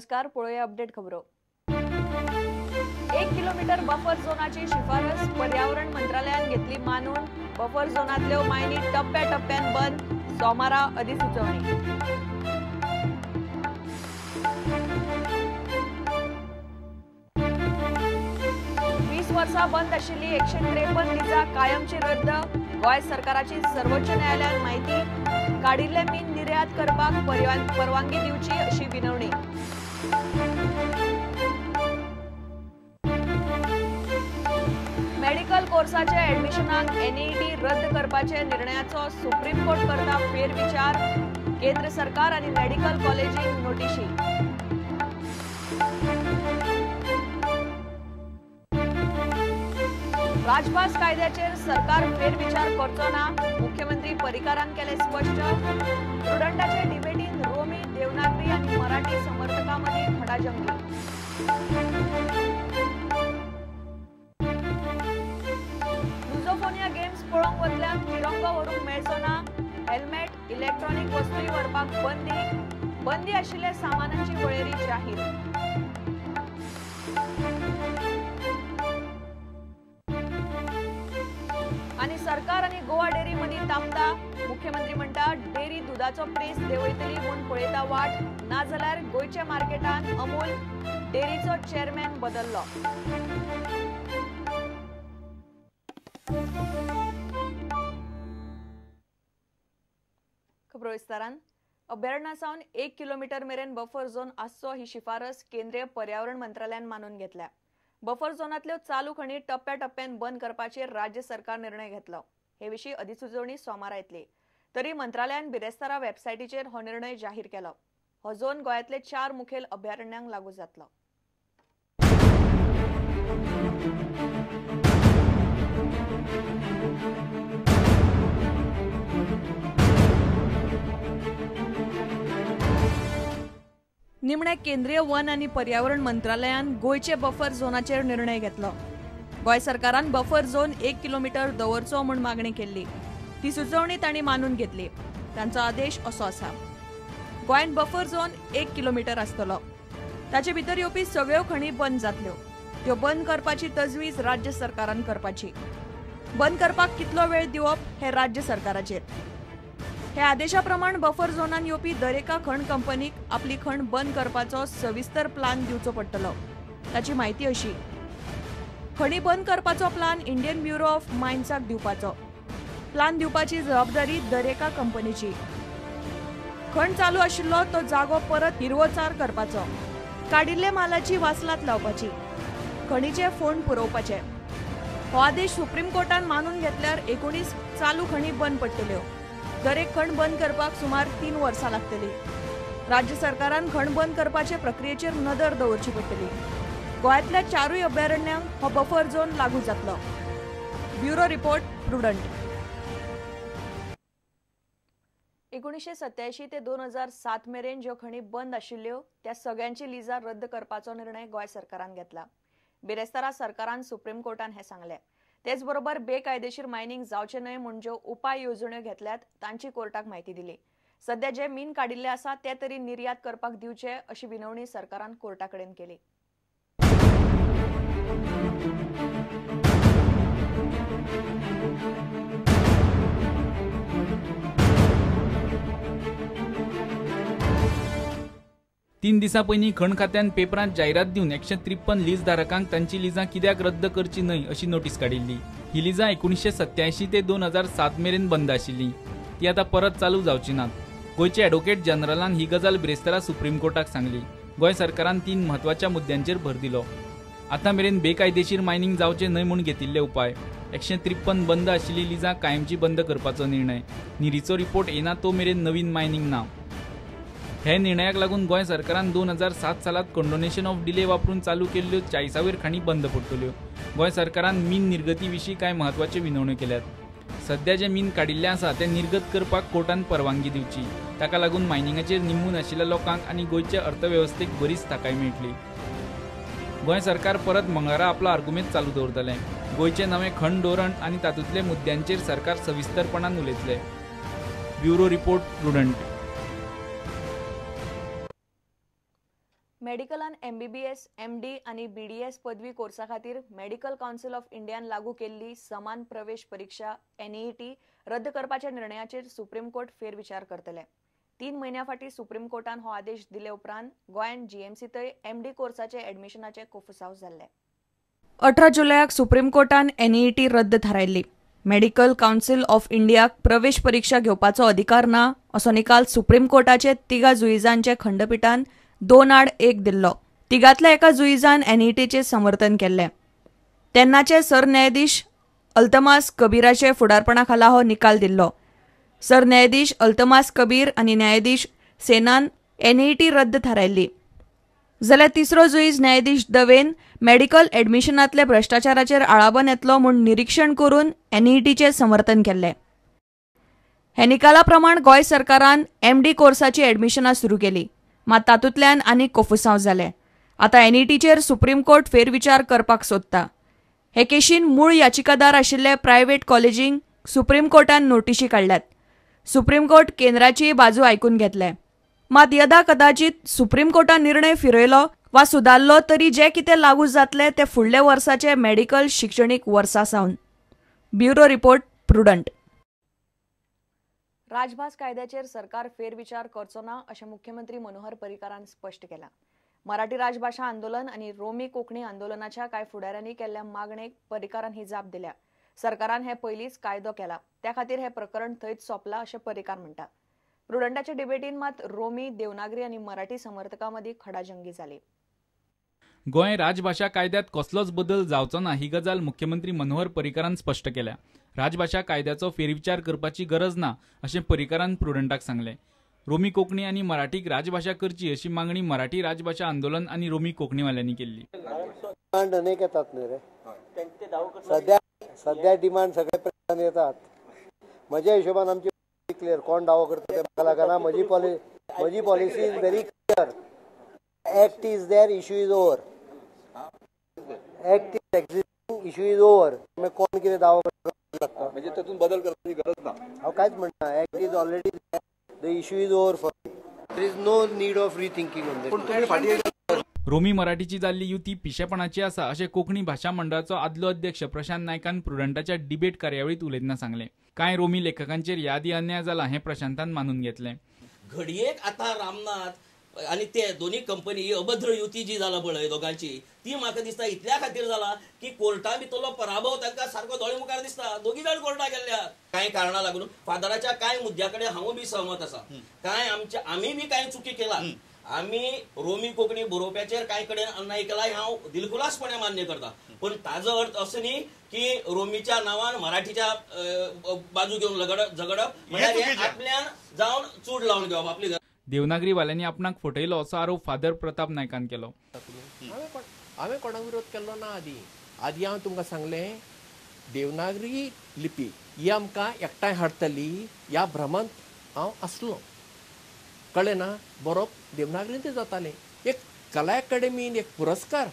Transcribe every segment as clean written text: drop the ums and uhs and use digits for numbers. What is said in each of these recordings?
नमस्कार, पळोवया अपडेट खबरो। 1 किलोमीटर बफर झोनाची शिफारस पर्यावरण मंत्रालयान घेतली मानून। बफर झोनातल्यो मायनी टप्प्या टप्प्यान बंद, सोमारा अधिसुचोवणी। 20 वर्सां बंद आशिल्ली 153 लिजां कायमची रद्द। गोंय सरकाराची सर्वोच्च न्यायालयान माहिती, काडिल्ले मीन निर्यात करपाक परवानगी दिवची अशी विनवणी। मेडिकल कोर्साच्या ऍडमिशनाक एनईटी रद्द करपाचे निर्णयाचो सुप्रीम कोर्ट करता फेरविचार। केंद्र सरकार आणि मेडिकल कॉलेजींक नोटिशी। राजभास कायद्याचेर सरकार फेरविचार करचो ना, मुख्यमंत्री पर्रीकारान केले स्पष्ट। प्रुडंटाचे डिबेटीन रोमी, देवनागरी आणि मराठी समर्थकां मदीं खडाजंगी। लुझोफोनिया गेम्स पळोवंक वतल्यांक तिरंगो व्हरूंक मेळचो ना, हेल्मेट, इलेक्ट्रॉनिक वस्तूय व्हरपाक बंदी। बंदी आशिल्ल्या सामानाची वळेरी जाहीर। आनी सरकार आनी गोवा डेअरी मदीं तापता। मुख्यमंत्री म्हणटा डेअरी दुदाचो प्रेस देंवयतली म्हूण पळयता वाट, नाजाल्यार गोंयच्या मार्केटान अमूल डेअरीचो चेअरमॅन बदल्लो। खबरो विस्तारान। अभयारण्या सावन 1 किलोमीटर मेरेन बफर झोन आसचो ही शिफारस केंद्रीय पर्यावरण मंत्रालयान मानून घेतल्या। बफर झोनातल्यो चालू खणी टप्प्या टप्प्यान बंद करपाचेर राज्य सरकार निर्णय घेतलो। हे विशीं अधिसुचोवणी सोमारा येतली। तरी मंत्रालयान बिरेस्तारा वेबसायटीचेर हो निर्णय जाहीर केलो। हो झोन गोंयांतले 4 मुखेल अभयारण्यांक लागू जातलो। निमणे केंद्रीय वन आनी पर्यावरण मंत्रालयान गोंयचे बफर झोनाचेर निर्णय घेतलो। गोंय सरकारान बफर झोन 1 किलोमीटर दवरचो म्हूण मागणी केल्ली, ती सुचोवणी तांणी मानून घेतली। तांचो आदेश असो आसा, गोंयांत बफर झोन 1 किलोमीटर आसतलो, ताचे भितर येवपी सगळ्यो खणी बंद जातल्यो। त्यो बंद करपाची तजवीज राज्य सरकारान करपाची। बंद करपाक कितलो वेळ दिवप हे राज्य सरकाराचेर। हे आदेशा प्रमाण बफर झोनान येवपी दरेका खण कंपनीक आपली खण बंद करपाचो सविस्तर प्लान दिवचो पडटलो। ताची म्हायती अशी, खणी बंद करपाचो प्लान इंडियन ब्युरो ऑफ मायन्साक दिवपाचो। प्लान दिवपाची जबाबदारी दरेका कंपनीची। खण चालू आशिल्लो तो जागो परत हिरवोचार करपाचो, काडिल्ले मालाची वासलात लावपाची, खणीचे फोंड पुरोवपाचे। हो आदेश सुप्रीम कोर्टान मानून घेतल्यार 19 चालू खणी बंद पडटल्यो। दरेक खण बंद करपाक सुमार 3 वर्सां लागतली। राज्य सरकारान खण बंद करपाचे प्रक्रियेचेर नदर दवरची पडटली। गोंयांतल्या 4 अभयारण्यांक हो बफर झोन लागू जातलो। Bureau report, Prudent. 1987 ते 2007 मेरेन ज्यो खणी बंद आशिल्ल्यो त्या सगळ्यांची लिजां रद्द करपाचो निर्णय गोंय सरकारान घेतला। बिरेस्तारा सरकारान सुप्रीम कोर्टान हें सांगलें। तेच बरोबर बेकायदेशीर मायनिंग जावचें न्हय म्हूण ज्यो उपाय येवजण्यो घेतल्यात तांची कोर्टाक म्हायती दिली। सध्या जे मीन काडिल्ले आसा ते तरी निर्यात करपाक दिवचे अशी विनवणी सरकारान कोर्टा कडेन केली। तीन दिसां पयलीं खण खात्यान पेपरांत जायरात दिवन 153 लीज धारकांक तांची लिजां कित्याक रद्द करची न्हय अशी नोटीस काडिल्ली। ही लिजां 1987 ते 2007 मेरेन बंद आशिल्ली, ती आतां परत चालू जावची नात। गोंयचे ॲडव्होकेट जनरलान ही गजाल बिरेस्तारा सुप्रीम कोर्टाक सांगली। गोंय सरकारान 3 म्हत्वाच्या मुद्द्यांचेर भर दिलो। आतां मेरेन बेकायदेशीर मायनिंग जावचें न्हय म्हूण घेतिल्ले उपाय, 153 बंद आशिल्ली लिजां कायमची बंद करपाचो निर्णय, निरीचो रिपोर्ट येना तो मेरेन नवीन मायनिंग ना। हे निर्णयाक लागून गोंय सरकारान 2007 सालात कंडोनेशन ऑफ डिले वापरून चालू केल्ल्यो 40 खाणी बंद पडटल्यो। गोंय सरकारान मीन निर्गती विशीं कांय म्हत्वाच्यो विनवण्यो केल्यात। सध्या जे मीन काडिल्लें आसा तें निर्गत करपाक कोर्टान परवानगी दिवची। ताका लागून मायनिंगाचेर निंबून आशिल्ल्या लोकांक आनी गोंयचे अर्थवेवस्थेक बरीच थाकाय मेळटली। गोंय सरकार परत मंगळारा आपलो आर्गुमेंत चालू दवरतलें। गोंयचें नवें खण धोरण आनी तातूंतल्या मुद्द्यांचेर सरकार सविस्तरपणान उलयतलें। Bureau report, Prudent. मेडिकलान एमबीबीएस, एमडी आनी बीडीएस पदवी कोर्सा खातीर मेडिकल कावन्सिल ऑफ इंडियान लागू केल्ली समान प्रवेश परीक्षा एनईईटी रद्द करपाच्या निर्णयाचेर सुप्रीम कोर्ट फेरविचार करतले. 3 म्हयन्यां फाटीं सुप्रीम कोर्टान हो आदेश दिले उपरांत गोंयांत जीएमसींतय एमडी कोर्साचे एडमिशनाचे कोफुसांव जाल्ले. 18 जुलयाक सुप्रीम कोर्टान एनईईटी रद्द थारायल्ली. मेडिकल कावन्सिल ऑफ इंडियाक प्रवेश परीक्षा घेवपाचो अधिकार ना असो निकाल सुप्रीम कोर्टाचे 3 जुईजांचे खंडपिठान 2-1 दिल्लो. तिगांतल्या एका जुईजान एनईईटीचें समर्थन केल्लें. तेन्नाचे सरन्यायाधीश अल्तमास कबीराचे फुडारपणा खाला हो निकाल दिल्लो. सरन्यायाधीश अल्तमास कबीर आनी न्यायाधीश सेनान एनईईटी रद्द थारायल्ली. जाल्यार तिसरो जुईज न्यायाधीश दवेन मेडिकल एडमिशनांतले भ्रश्टाचाराचेर आळाबन येतलो म्हूण निरीक्षण करून एनईईटीचें समर्थन केल्लें. हे निकाला प्रमाण गोंय सरकारान एमडी कोर्साची एडमिशनां सुरू केली, मात तातूंतल्यान आनी कोफुसांव जालें. आतां एनईईटीचेर सुप्रीम कोर्ट फेरविचार करपाक सोदता. हे केशीन मूळ याचिकादार आशिल्ले प्रायव्हेट कॉलेजींक सुप्रीम कोर्टान नोटिशी काडल्यात. सुप्रीम कोर्ट केंद्राची बाजू आयकून घेतले. मात यदा कदाचित सुप्रीम कोर्टान निर्णय फिरयलो वा सुदारलो तरी जे कितें लागू जातलें तें फुडल्या वर्साचे मेडिकल शिक्षणीक वर्सा सावन. Bureau report, Prudent. राजभास कायद्याचेर सरकार फेरविचार करचो ना अशें मुख्यमंत्री मनोहर पर्रीकारान स्पश्ट केलां. मराठी राजभाशा आंदोलन आनी रोमी कोंकणी आंदोलनाच्या कांय फुडाऱ्यांनी केल्ल्या मागणेक पर्रीकारान ही जाप दिल्या. सरकारान हे पयलींच कायदो केला, त्या खातीर हें प्रकरण थंयच सोंपलां अशें पर्रीकार म्हणटा. प्रुडंटाच्या डिबेटीन मात रोमी, देवनागरी आनी मराठी समर्थकां मदीं खडाजंगी जाली. गोंय राजभाशा कायद्यात कसलोच बदल जावचो ना ही गजाल मुख्यमंत्री मनोहर पर्रीकारान स्पश्ट केल्या. राजभाशा कायद्याचो फेरविचार करपाची गरज ना अशें पर्रीकारान प्रुडंटाक सांगलें. रोमी कोंकणी आनी मराठीक राजभाशा करची अशी मागणी मराठी राजभाशा आंदोलन आनी रोमी कोंकणीवाल्यांनी केल्ली. डिमांड अनेक येतात न्ही रे, सध्या सध्या डिमांड सगळे प्रश्न येतात. म्हज्या हिशोबान आमची क्लियर, कोण दावो करता ते म्हाका लागना. म्हजी policy is very clear. Act is there, issue is over. Act is existing, issue is over. कोण कितें दावो करता म्हणजे तातूंत बदल करपाची गरज ना. हांव कांयच म्हणना. Act is already there, the issue is over for. There is no need of rethinking on that. रोमी मराठीची जाल्ली युती पिशेपणाची आसा अशें कोंकणी भाशा मंडळाचो आदलो अध्यक्ष प्रशांत नायकान प्रुडंटाच्या डिबेट कार्यावळींत उलयतना सांगलें. कांय रोमी लेखकांचेर ह्या आदीं अन्याय जाला हें प्रशांतान मानून घेतलें. घडयेक आतां रामनाथ आनी ते दोनी कंपनी ही अभद्र युती जी जाला पळय दोगांची, ती म्हाका दिसता इतल्या खातीर जाला की कोर्टा भितरलो पराभव तांकां सारको दोळे मुखार दिसता. दोगी जाण कोर्टा गेल्ल्या कांय कारणां लागून फादराच्या कांय मुद्द्या कडेन हांवूय बी सहमत आसा. कांय आमच्या आमी बी कांय चुकी केला, आमी रोमी कोंकणी बरोवप्याचेर कांय कडेन अन्याय केला हें हांव दिलखुलासपणे मान्य करता. पण ताजो अर्थ असो न्ही की रोमीच्या नांवान मराठीच्या बाजू घेवन झगडप म्हळ्यार आपल्यान जावन चूड लावन घेवप आपली. देवनागरीवाल्यांनी आपणाक फटयलो असो आरोप फादर प्रताप नायकान केलो. हांवें कोणाक विरोध केल्लो ना. आदीं आदीं हांव तुमकां सांगलें देवनागरी लिपी ही आमकां एकठांय हाडटली ह्या भ्रमांत हांव आसलो. कळ्ळें ना? बरोवप देवनागरींतच जातालें. एक कला अकाडेमीन एक पुरस्कार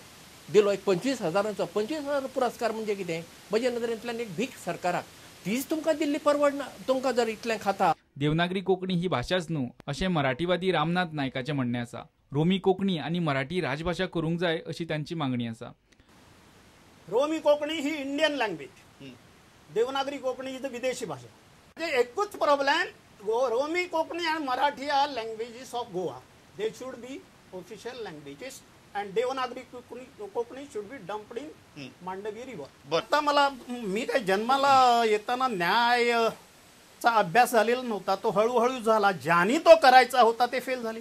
दिलो, एक 25,000चो. 25,000 पुरस्कार म्हणजे कितें? म्हज्या नदरेंतल्यान एक भीक सरकाराक. तीच तुमकां दिल्ली परवडना तुमकां जर इतलें खाता. देवनागरी कोंकणी ही भाशाच न्हू अशें मराठीवादी रामनाथ नायकाचें म्हणणें आसा. रोमी कोंकणी आनी मराठी राजभाशा करूंक जाय अशी तांची मागणी आसा. रोमी कोंकणी ही Indian language, Devanagari Konkani is विदेशी भाशा. एकूच problem, Romi Konkani and Marathi are languages of Goa. They should be official languages and Devanagari Konkani should be dumped in Mandovi river. आता मला मी काय जन्माला येताना न्यायचा अभ्यास झालेला नव्हता, तो हळूहळू झाला. ज्यांनी तो करायचा होता ते फेल झाले.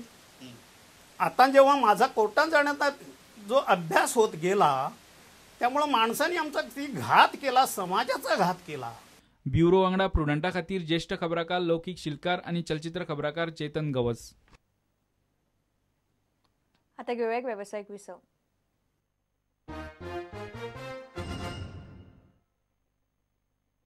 आता जेव्हा माझा कोर्टात जाण्याचा जो अभ्यास होत गेला त्यामुळे माणसांनी आमचा ती घात केला, समाजाचा घात केला. ब्युरो वांगडा प्रुडंटा खातीर ज्येष्ठ खबराकार लौकीक शिलकार आनी चलचित्र खबराकार चेतन गवस. आता घेऊया एक व्यावसायिक विसव.